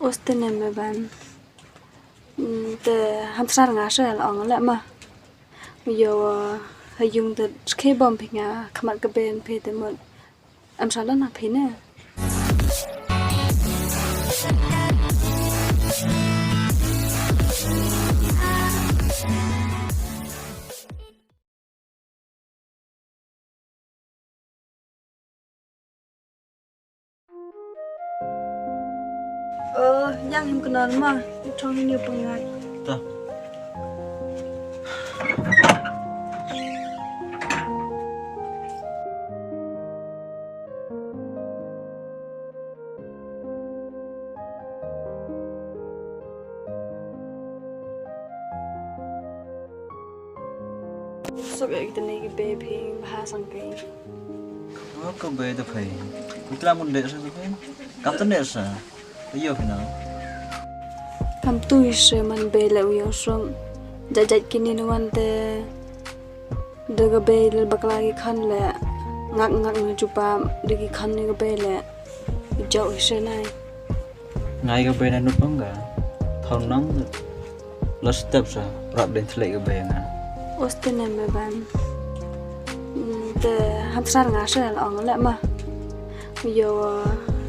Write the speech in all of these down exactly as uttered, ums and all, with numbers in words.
Oste ne me ban. Mm, te ham sar nga sel ong le ma. Yo, ha yung te ske bom phi nga khmat ka ben phi te mut. Am sala na phi ne. Ơ, yang him knar ma, thong ni pung ngai. Ta. Sop ïa kita ne ki bei phi bha sang kai. Ka bei da phai. Utla mun de sa da phai. Kap ta ne sa. Yo phi na. Kam tu i se man bei le u yo som. Jajaj kini nuan te. Da ka bei le bakla ki khan le. Ngak ngak ne chupa da ki khan ne ka bei le. Jauh i se nai. Ngai ka bei na nut ong ka. Thau nang. La step sa rap den thlek ka bei nga. Oste ne me ban. Mm, te ham sar nga sel ong le ma. Yo,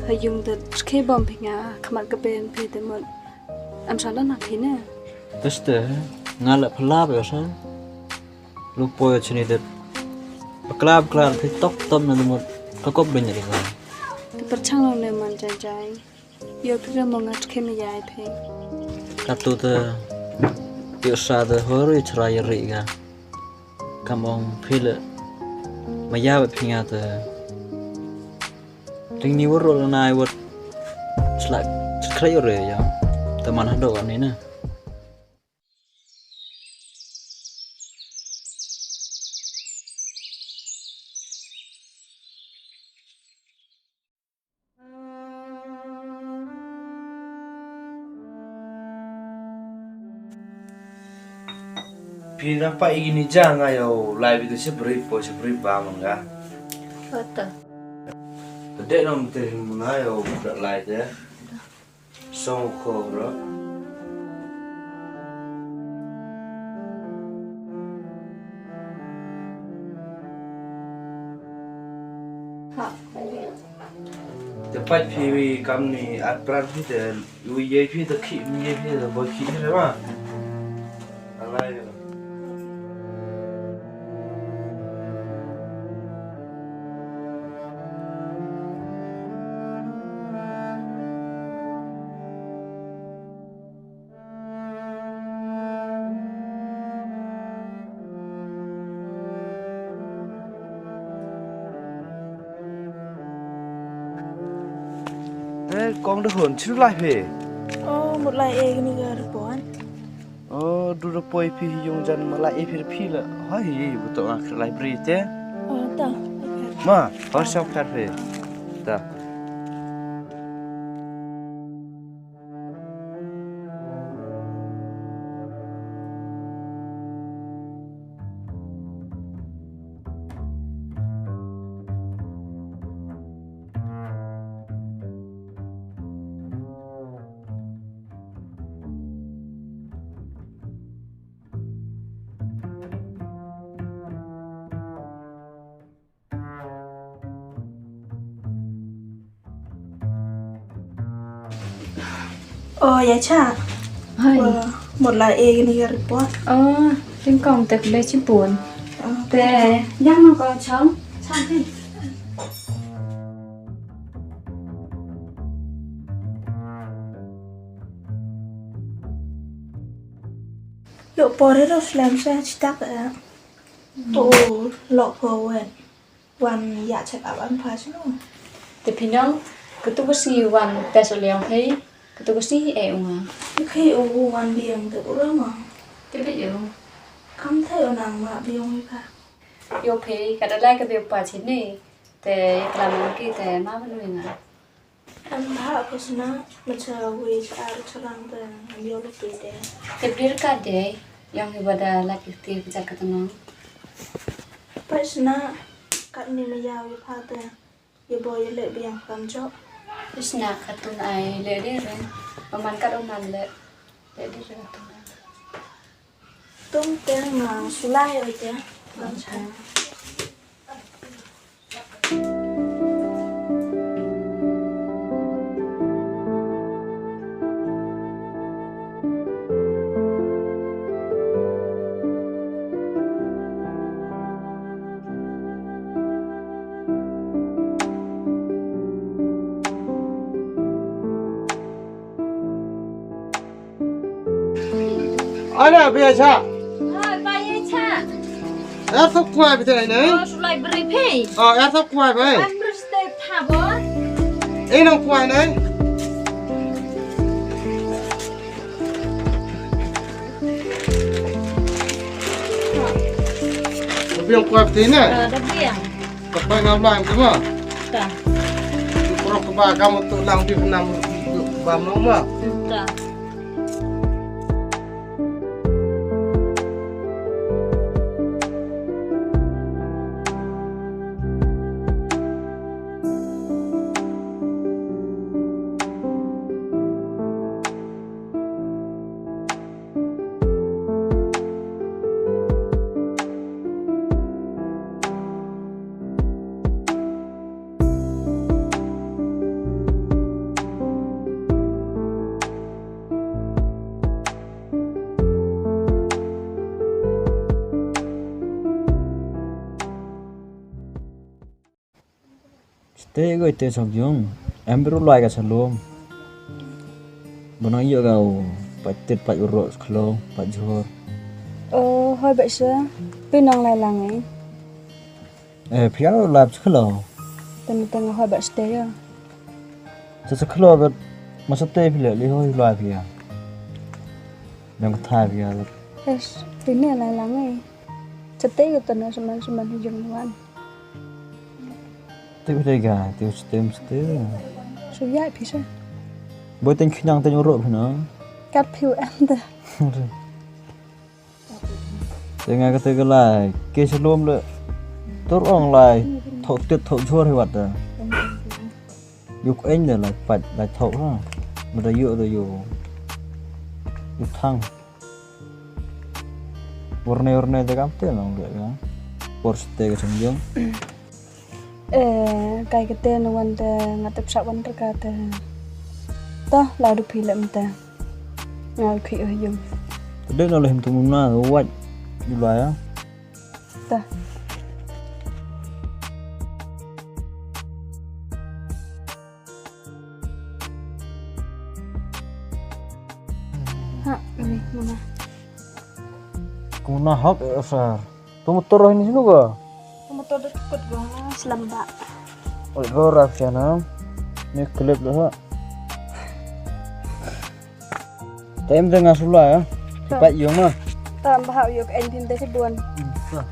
ha yung te ske bom phi nga khmat ka ben phi te mut. Am sala na phi ne. Teste nga la phala ba sa. Lu poi chini det. Bakla bakla phi tok tom na mut. Ka kop ben ri ba. Te perchang lo ne man jai jai. Yo phi mo ngat khem ya phi. Katu te yo sa de hor i chra ya ri ga. Kam ong phi le ma ya ba phi nga te. Ring ni wor na i wor slak chra ya ri ya. Te man hado ni na. Phi na pa igi ni ja nga yo lai bi te se bri po se bri ba man ga. Kata. Te de nong te hin mun nga yo bra lai te. Song ko bro. Ha. Te pat phi wi kam ni at pran phi te wi ye phi te khi mi ye phi te bo khi re ma. Alai. Eh, kong de hon, chiru lai phi. Oh, mut lai e gini ga repon. Oh, du da poi phi yung jan ma lai e phi phi la. Hai, bu to nga khlai bri te. Oh, ta. Okay. Ma, hor shop kar phi. Ta. Oh, ya cha. Hai. Oh, mut la e ni ga report. Oh, ting kong te le chi pun. Oh. Te, yang ma kong chong. Chong ti. Yo por ro slem sa chi tak. To lok pho wen. Wan ïa check up am pha sino. Te phi nong, katu ka sngi wan test u liang phei, katu ka sngi e u nga. Te phei u wan biang te u rama. Te phei u. Kam thei u nang ma biang i pha. Yo phei, ka da lai ka biang pa chini, te ïa klam ki te ma ban u nga. Em bha ko sna, ma cha wi cha ar cha rang te, em yo lo pi te. Te blir ka de, yang hi bada la ki ti ka cha ka tnong. Pa sna, kat ni ma ya wi pha te, ye bo ye le biang kam jo. Sna katun ai le de re. Man ka dong man le. Tum teng ma sulai oi te. Ana, biasa. Ha, biasa. Asa kuai biasa ini. Oh, sulai beri phi. Oh, asa kuai bai. Amrus te thabor. Ini kuai ini. Biang kuai biasa ini. Ah, dah biang. Ka pai ngam lang ka ma. Ta. Prok ka ba ka mo to lang di nam ba mo ma. Ta. Stay go te sok jong. Em bru lai ka salom. Bonang yo ga u pat tit pat urok khlo pat jhor. Oh, hoi ba sha. Pinang lai lang eh. Eh, phi ïa lap sa khlo. Teng teng hoi ba stay ya. Sa sa khlo ba ma sa te phi le li hoi lai phi ya. Dang ka thai phi ya. Yes, phi ne lai lang eh. Sa te ka tana sa man sa man hi jong wan. Te phi de ga, te sa te sa te. Su ya phi sa. Bo teng khnang teng ro phi na. Kat phi em da. Te nga kata ka lai, ke shalom le. Tur ong lai, thok tit thok jhor hi wat da. Yuk eng da lai pat lai thok ha. Mada yuk da yuk. Yuk thang. Warne warne da kam te nong le ya. Por ste ka chang jong. Eh, kai kete na wan te nga tep sak wan terka te. Toh, la du phi lem te. Nga khi oi yung. Te de no le him tu muna wat. Ju la ya. Toh. Ha, ini muna. Kumna hok eh sar. Tu motor ini sini gua. Motor dekat gua, selam bak. Oi, gua rap sana. Ni klip dulu. Tem tengah sula ya. Cepat yung mah. Tambah yuk engine deh si buan. Hmm,